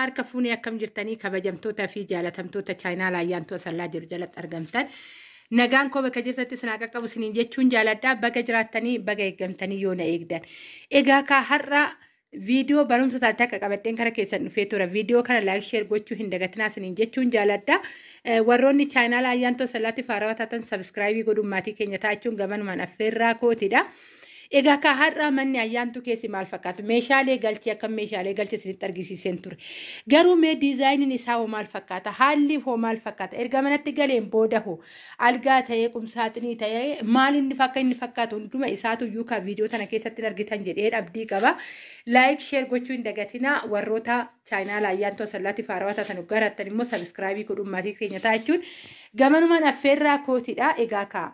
Harka fuunee akkam jirtanii kabajamtootaa fi jaalatamtoota chaayinaa Ayyaantuu Asallaa jedhu jalatti argamtan. Nagaan koo bakka jirtatti isin haa qaqqabu isiniin jechuun jaaladhaa. Baga jiraattanii, baga eeggamtanii yoo na eegdan. Egaa kaa har'a viidiyoo barumsa taate akka qabadheen kara keessan dhufee tura. Viidiyoo kana like, share gochuu hin dagatinaa isiniin jechuun jaaladha. Warroonni chaayinaa Ayyaantuu Asallaatti faarawaa taatan subscribe godhuun maatii keenya ta'achuun gamanumaan affeerraa kootidha. Egaa kaa har'a manni Ayyaantuu keessi maal fakkaata? Meeshaalee galchee, akkam meeshaalee galchee isinitti argisiiseen ture. Garuu mee diizaayiniin isaa hoo maal fakkaata? Haalli hoo maal fakkaata? Erga manatti galeen booda hoo algaa ta'ee, qumsaaxinii ta'ee, maal inni fakka inni fakkaatu hunduma isaatu iyyuu kaa viidiyoo tana keessatti argitan jedhee abdii qaba. Like, share gochuu hin dagatinaa. Warroota chaayinaa Ayyaantuu Asallaatti faarawaa taatan garattan immoo subscribe godhuun maatii keenya ta'achuun gamanumaan affeerraa kootidha. Egaa kaa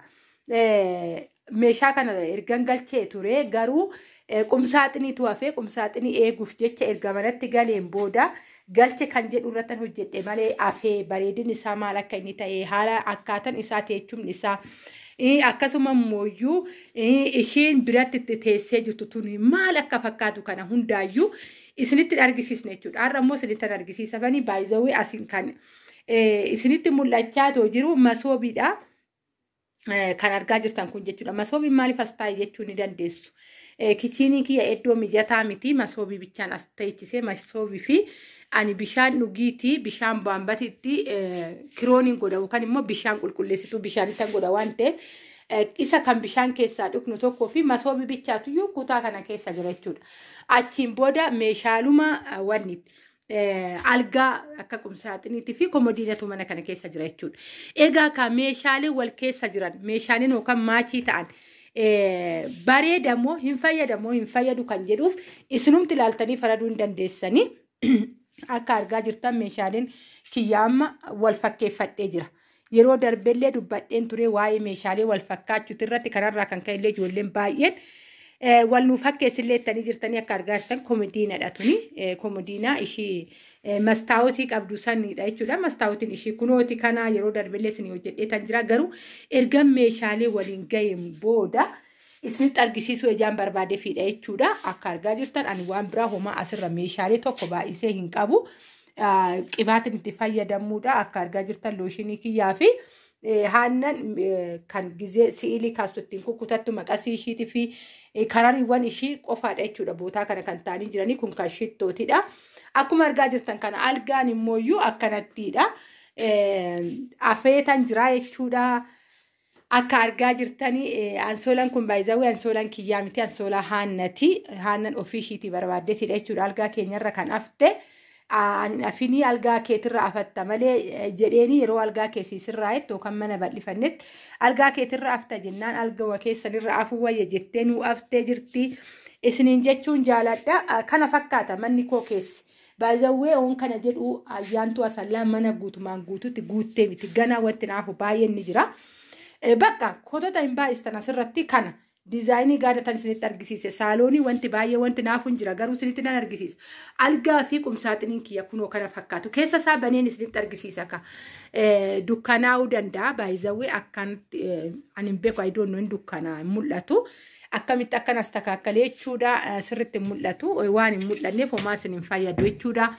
meeshaa kana ergan galchee ture, garuu qumsaaxiniitu hafee. Qumsaaxinii eeguuf jecha erga manatti galeen booda galche kan jedhu irratti hojjedhe malee hafee. Bareedin isaa maal akka inni ta'e, haala akkaataan isaa, teechumni isaa, akkasuma immoo isheen biratti itti teessee jirtu tuni maal akka fakkaatu kana hundaayyuu isinitti argisiisne jechuudha. Har'a immoo isinitti argisiisafanii baay'izawee asiin kan isinitti mul'achaa jiru masoobiidha. Kan argaa jirtan kun jechuudha. Masoobiin maaliif as taa'e jechuu ni dandeessu. Kichiiniin kiyya iddoo mijataa miti. Masoobii bichaan as teessisee, masoobii fi ani bishaan dhugiitii bishaan baambatitti kirooniin godha yookaan immoo bishaan qulqulleessituu bishaanittan godha waan ta'eef, isa kan bishaan keessaa dhugnu tokkoo fi masoobii bichaatuyyuu kutaa kana keessa jira jechuudha. Achiin booda meeshaaluma wanni algaa akka qumsaaxiniitii fi komodiinatu mana kana keessa jira jechuudha. Egaa ka meeshaalee wal keessa jiran, meeshaaleen yookaan match ta'an bareedamoo hin fayyadamoo hin fayyadu kan jedhuuf isinumti ilaaltanii faraduu hin dandeessanii. Akka argaa jirtan meeshaaleen kiyya amma wal fakkeeffadhee jira. Yeroo darbellee dubbadheen ture waa'ee meeshaalee wal fakkaachuuti irratti. Kanarraa kan ka'ellee ijoolleen baay'een wal nuu fakkeessillee ittanii jirtanii. Akka argaa jirtan komodiinadha tuni. Komodiinaa ishii mastaawotii qabdu sanidha jechuudha. Mastaawotiin ishii kunooti kana yeroo darbellee isin hojjedhee tan jira. Garuu erga meeshaalee waliin ga'een booda isinitti argisiisuu ijaan barbaade fiidha jechuudha. Akka argaa jirtan ani waan biraa homaa asirra meeshaalee tokko baay'isee hin qabu. Qibaatiin itti fayyadamuudha. Akka argaa jirtan looshinii kiyyaa fi haannan kan gizee si'ilii kaastu ittiin kukkutattu, maqasii ishiitii fi karariiwwan ishii qofaadha jechuudha. Bootaa kana kan ta'anii jiranii kun kan shittootidha. Akkuma argaa jirtan kana algaan immooyyuu akkanattiidha. Afeetan jira jechuudha. Akka argaa jirtanii ansoolaan kun baay'izawwee ansoolaan kiyyaa miti, ansoolaa Haannati. Haannan ofii ishiitii barbaaddeetidha jechuudha. Algaa keenyarra kan afte. Afinii algaa keetirra afatta malee jedheeni, yeroo algaa keessisirraa jettu yookaan mana bal'ifannetti algaa keetirra afta jennaan, algaa keessanirra afuu wayya jettee nuu aftee jirti. Isiniin jechuun jaaladha. Kana fakkaata manni koo keessi. Baay'izawwee oon kana jedhu Ayyaantuu Asallaa mana guutumaan guututti guuttee miti. Ganaa wanti naafu baay'een ni jira. Bakka kotota hin baay'istan asirratti kana diizaayinii gaadatan isinitti argisiise. Saaloonii wanti baay'ee wanti naafu hin jira, garuu isinitti nan argisiisa. Algaa fi qumsaaxiniin kiyya kunoo kana fakkaatu. Keessa isaa baneen isinitti argisiisa ka. Dukkanaa'uu danda'a. Baay'izawwee akkanatti ani hin beeku, ayidoon hin dukkanaa, hin mul'atu. Akkamitti akkanas takaakkalee jechuudha, sirritti hin mul'atu. Waan hin mul'anneef homaa isin hin fayyadu jechuudha.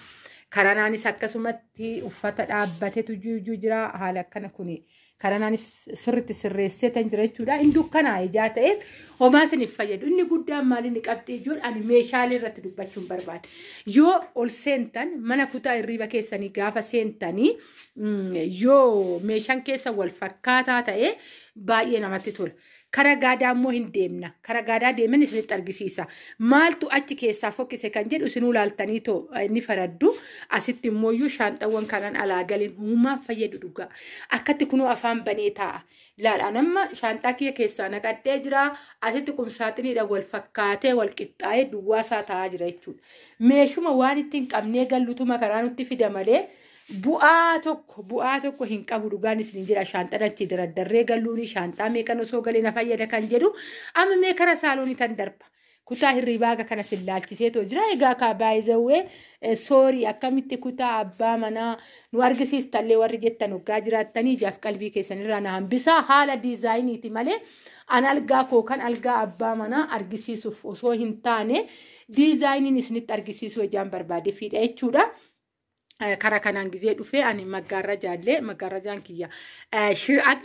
Karanaanis akkasumatti uffata dhaabbateetu jira, haala akkana kuni. Karanaanis sirritti sirreessee tan jira jechuudha. Inni dukkanaa ijaa ta'eef homaa isiniif fayyadu. Inni guddaan maal, inni qabxii ijoon ani meeshaalee irratti dubbachuun barbaada. Yoo ol seentan, mana kutaa hirriiba keessanii gaafa seentanii, yoo meeshaan keessa wal fakkaataa ta'e baay'ee namatti tola. Kara gaadaa immoo hin deemna. Kara gaadaa deeman isinitti argisiisa. Maaltu achi keessaa fokkise kan jedhu isinuu laaltanii too ni faraddu. Asitti immoo shaanxawwan kanan alaa galeen uumaan fayyadu dhugaa. Akkatti kunoo afaan banee taa'a. Laala, amma shaanxaa kiyya keessaa naqadhee jira. Asitti qumsaaxiniidha wal fakkaatee wal qixxaa'ee duwwaasaa taa'aa jira jechuudha. Meeshuma waan ittiin qabnee gallutuma karaa nutti fida malee bu'aa tokko hin qabu, dhugaan isin jira. Shaanxaan achi daraddarree galluuni shaanxaa meeqan osoo galee na fayyada kan jedhu. Amma mee kara saaloonii tan darba. Kutaa hirribaa kana sin laalchiseetoo jira. Egaa kaa baay'izawwee soorii, akkamitti kutaa abbaa manaa nu argisiistallee warri jettan waggaa jiraattanii ijaaf qalbii keessanirraa na hambisaa. Haala diizaayiniiti malee an algaa koo kan algaa abbaa manaa argisiisuuf osoo hin taane diizaayiniin isinitti argisiisuu ijaan barbaade fiidha jechuudha. Karaa kanaan gizee dhufee ani maggaarrajaallee maggaarrajaan kiyya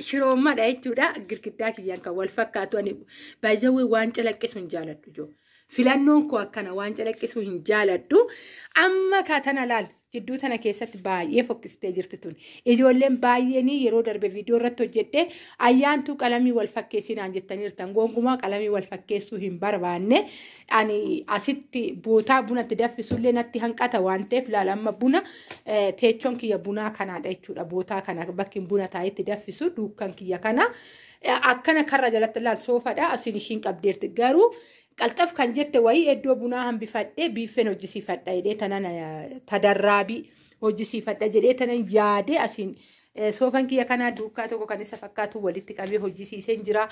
shiroommadha jechuudha. Girgiddaa kiyyaan kan wal fakkaatu ani baay'ee waan calaqqisu hin jaaladhu jiru. Filannoon koo akkana waan calaqqisu hin jaaladhu. Amma kaatana laal jidduu tana keessatti baay'ee fokkistee jirti tun. Ijoolleen baay'een yeroo darbe viidiyoo irratti hojjedhee ayyaantuu qalamii wal fakkeessinaan jettaniirtan. Gonkumaa qalamii wal fakkeessuu hin barbaanne. Ani asitti bootaa bunatti danfisullee natti hanqata waan ta'eef laala amma buna teechoon kiyya bunaa kanaadha jechuudha. Bootaa kana bakki buna taa'etti danfisu duukkan kiyya kana. Akkana karra jalatti laal soofadha asiin ishiin qabdeerti garuu. Qalxaf kan jette wayii iddoo bunaa hambifadhee biiffeen hojjisiifadha jedhee tanan tadarraabii hojjisiifadha jedhee tanan yaadee asiin soofan kiyya kanaa duukaa tokko kan isa fakkaatu walitti qabee hojjisiiseen jira.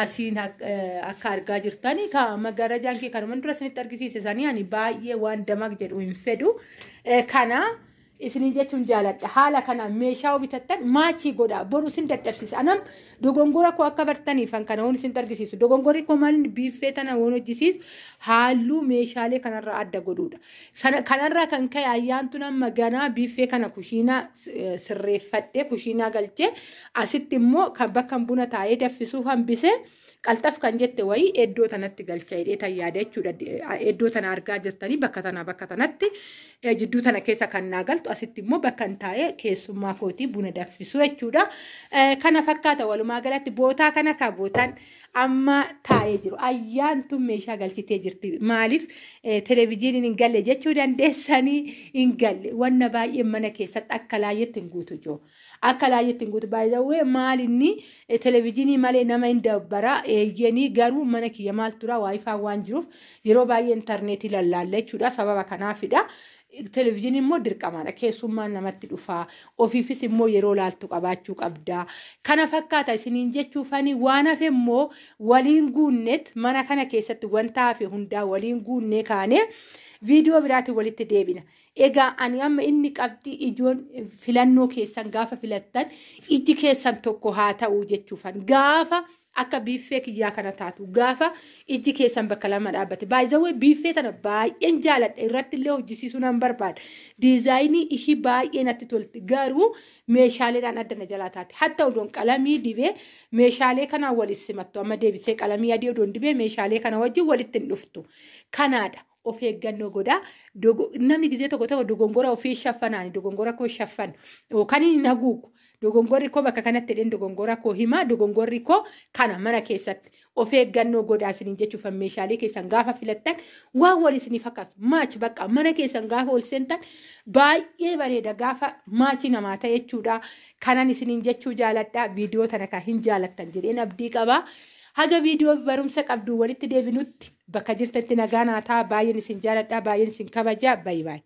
Asiin akka argaa jirtani maggaarrajaan kee kanuma dura isinitti argisiise sanii ani baay'ee waan damaq jedhu hin fedhu. Kana isinii jechuun jaaladha. Haala kanaan meeshaa bitattan maachii godha. Boru isin dadhabsiisa. Anam dogongora koo akka bartaniif kana woon isin argisiisu. Dogongorri koo maal biiffee tana woon hojjisiisu halluu meeshaalee kanarraa adda godhuudha. Kanarraa kan ka'e ayyaantu nama ganaa biiffee kana kushiinaa sirreeffadhee kushiinaa galchee asitti immoo kan bakka buna taa'ee danfisuuf hambisee qalxaf kan jette wayii iddoo tanatti galcha jedhee tan yaada jechuudha. Iddoo tana argaa jirtanii bakka tanaa bakka tanatti jidduu tana keessa kan naa galtu asitti immoo bakka hin taa'ee keessummaa kootii buna danfisu jechuudha. Kana fakkaata walumaa galatti bootaa kana ka bootaan amma taa'ee jiru. Ayyaantu meeshaa galchitee jirti. Maaliif televezyiiniin hin galle jechuu dandeessanii hin galle. Wanna baay'ee mana keessatti akka laayyetti hin guutu jiru. Akka laayyetti hin guutu. Baay'ee maal inni televezyiinii malee nama hin dabbara eeyyanii garuu mana kiyya maal tura waayifaa waan jiruuf yeroo baay'ee intarneetii lallaalla jechuudha. Sababa kanaafidha. Televezyiiniin immoo dirqamaadha. Keessummaan namatti dhufaa. Ofiifis immoo yeroo laaltu qabaachuu qabda. Kana fakkaata isiniin jechuufani waan hafe immoo waliin guunnet mana kana keessatti wanta hafe hundaa waliin guunnee kaane viidiyoo biraatiin walitti deebina. Egaa ani amma inni qabxii ijoon filannoo keessan gaafa filattan iji keessan tokko haa ta'uu jechuufan gaafa akka biiffee kiyyaa kana taatu gaafa iji keessan bakka lama dhaabbate. Baay'ee biiffee tana baay'een jaaladha irratti illee hojjisiisuu nan barbaada. Diizaayinii ishii baay'ee natti tolti garuu meeshaaleedhaan adda na jalaa taate. Hatta odoon qalamii dibee meeshaalee kanaan walitti simattu amma deebisee qalamii adii odoon dibee meeshaalee kana wajjin walitti hin dhuftu. Kanaadha. Of eeggannoo godhaa. Namni gizee tokko tokko dogongora ofii shaffanaani dogongora koo shaffan yookaan hin haguugu. Dogongorri koo bakka kanatti jedheen dogongora koo himaa dogongorri koo kana mana keessatti of eeggannoo godhaa isiniin jechuuf meeshaalee keessan gaafa filattan waan wal isinii fakkaatu maachi bakka mana keessan gaafa ol seentan baay'ee bareeda gaafa maachi namaa ta'e jechuudha. Kanan isiniin jechuu jaaladha. Viidiyoo tana kan hin jaalattan jedheen abdii qabaa. Haga viidiyoo barumsa qabdu walitti deebinutti bakka jirtanitti nagaa naa ta'a. Baay'een isin jaaladha. Baay'een isin kabaja. Baay'ee baay'ee.